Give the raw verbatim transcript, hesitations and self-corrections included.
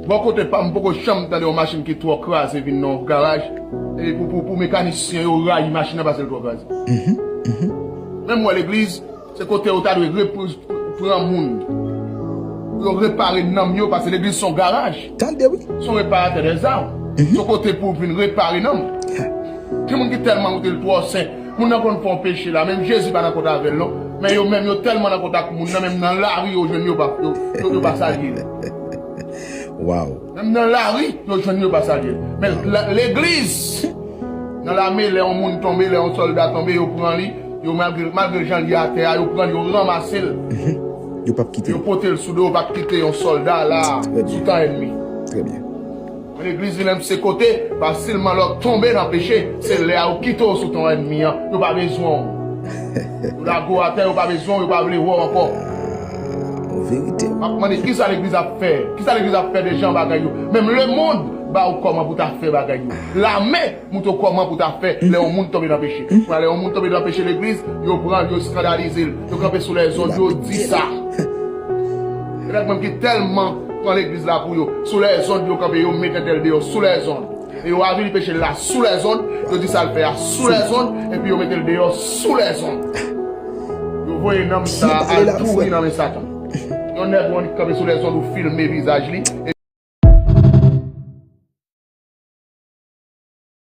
Bò kote pa m, m poko janm tande yon machin ki twò kraze vin nan yon garaj, e pou, pou, pou mekanisyen yo rayi machin nan paske l twò kraze. Menm wè legliz, se kote yo ta dwe repre-, pran moun pou yo repare nanm yo, paske legliz se yon garaj. Tande, wi. Se yon reparatè dèzam. Se yon kote pou vin repare nanm. Gen moun ki tèlman montre l twò sen. Moun nan konn fè yon peche la, menm Jezi pa nan kont avè l non. Men yo menm yo tèlman nan kont ak moun nan, menm nan lari yo jwenn yo pa, yo, yo, yo pa salye l. Wow. Menm nan lari yo jwenn yo pa salye l. Men la, legliz, nan lame, lè yon moun tonbe, lè yon sòlda tonbe, yo pran li, yo malgre, malgre jan l ye atè a, yo pran l, yo ranmase l. Yo p ap kite l. Yo pote l sou do, yo p ap kite yon sòlda la sou tan ènmi. Trè byen. Legliz li menm se kote, pa sèlman lè w tonbe nan peche, se lè a yo kite w sou tan ènmi an, yo pa bezwen w. Yo lage w atè, yo pa bezwen w, yo pa vle wè w ankò. An verite. M ap mande, kisa legliz ap fè? Kisa legliz ap fè de jan bagay yo? Menm lemonn ba w kòman pou ta fè bagay yo. Lame montre w kòman pou ta fè lè yon moun tonbe nan peche. Lè yon moun tonbe nan peche legliz, yo pran l, yo eskandalize l, yo kanpe sou lèzond, yo di sa. Gen nèg menm ki tèlman pran legliz la pou yo, sou lèzond yo kanpe, yo met entèl deyò sou lèzond. E yo avili peche l la sou lèzond, yo di sa l fè a sou lèzond, epi yo mete l deyò sou lèzond. Yo voye nanm sa al pouri nan men Satan. Yon nèg ou annik kanpe sou lèzond, ou filme vizaj li.